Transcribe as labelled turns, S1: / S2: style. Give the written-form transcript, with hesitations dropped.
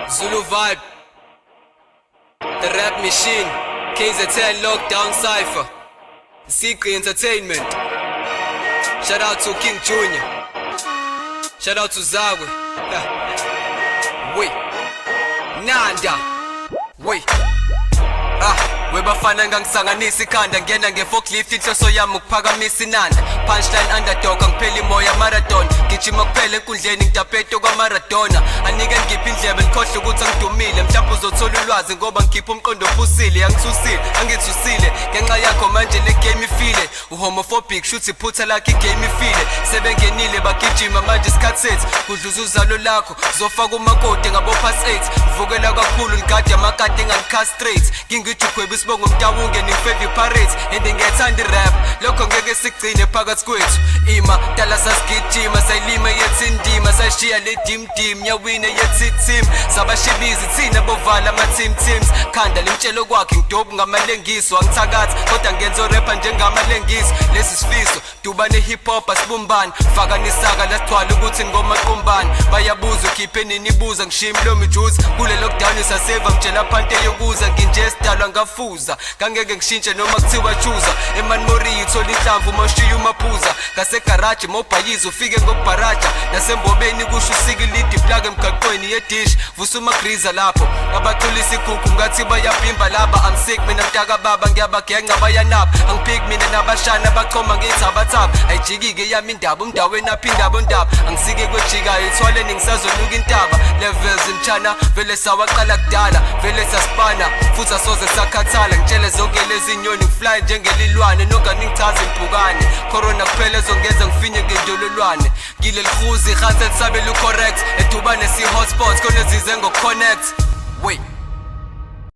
S1: Zulu Vibe, The Rap Machine, KZN Lockdown Cypher, Secret Entertainment. Shout out to King Junior. Shout out to Zagwe. Yeah. Wait. Nanda. Wait. Ah, webafana, ngangisanganisa ikhanda, ngena nge-forklift, inhloso yami ukuphakamisa inanda. Punchline underdog, angipheli moya, marathon, gijima kuphela enkundleni, ngitapeto kwaMaradona. Anike ngiphi indlebe, nikhohle ukuthi angidumile. Mhlawumbe uzothola ulwazi ngoba ngikhipha umqondo ophusile. Angithusile, angithusile ngenxa yakho, manje le game ifile. Uhomophobic, shuthi iphutha lakho, igame ifile. Sebengenile bagijima, manje isikhathi sethu kudluza uzalo lakho, zofaka umakoti ngabo past 8. Vukela kakhulu, ngigade amakade, ngangicastrate, ngingijukhweba isibongo mtawunge, ningifave Pirates and ngiyathanda irap. Lokho ngeke sigcine phakathi kwethu. Ima dala sasigijima, sayilima yethi indima, sayishiya le dim dim, yawina yethi team, sabashibizi thina bovala ama team teams. Khanda limtshelo kwakhe, ngidobu ngamalengiso, angithakathi kodwa ngenza rapper njengamalengiso. Lesi sifiso dubane hip hop, asibumbane, faka nisaka lasithwala ukuthi ngomaqumbane. Bayabuza ukhiphe nini, ibuza ngishiya imlomo ijuice kule lockdown, isaseva ngitshela phanti eyokuza. Nginje sidalwa ngafuza, ngangeke ngishintshe noma kuthiwa chuza. Emanmori ithola inhlamvu mawushiya umaphuza, ngasegaraji mawubhayiza ufike ngokubharaja, nasembobeni kusho usikilidi plug emgaqweni yedish, vusa umagriza lapho abaculisa igugu ngathi bayabhimba laba. I'm sick mina mntaka baba, ngiyabagenca bayanaba, angiphiki mina nabashana bachoma ngithabathaba. Ayijiki-ke yami indaba, umndaweni apha indaba ondaba, angisike kwejikayo ethwaleni, ngisazonuka intaba. Levels mtshana, vele sawaqala kudala, vele sasipana futhi asoze sakhathala. Ngitshele zonke lezi nyoni, ngifly njengelilwane, nongani ngichaza impukane. Corona kuphela ezongenza ngifinye ngendololwane. Ngileli hhuzi ihansi elisabela ucorrect, edubane si-hotspots khona ezize ngokuconnect. Wait.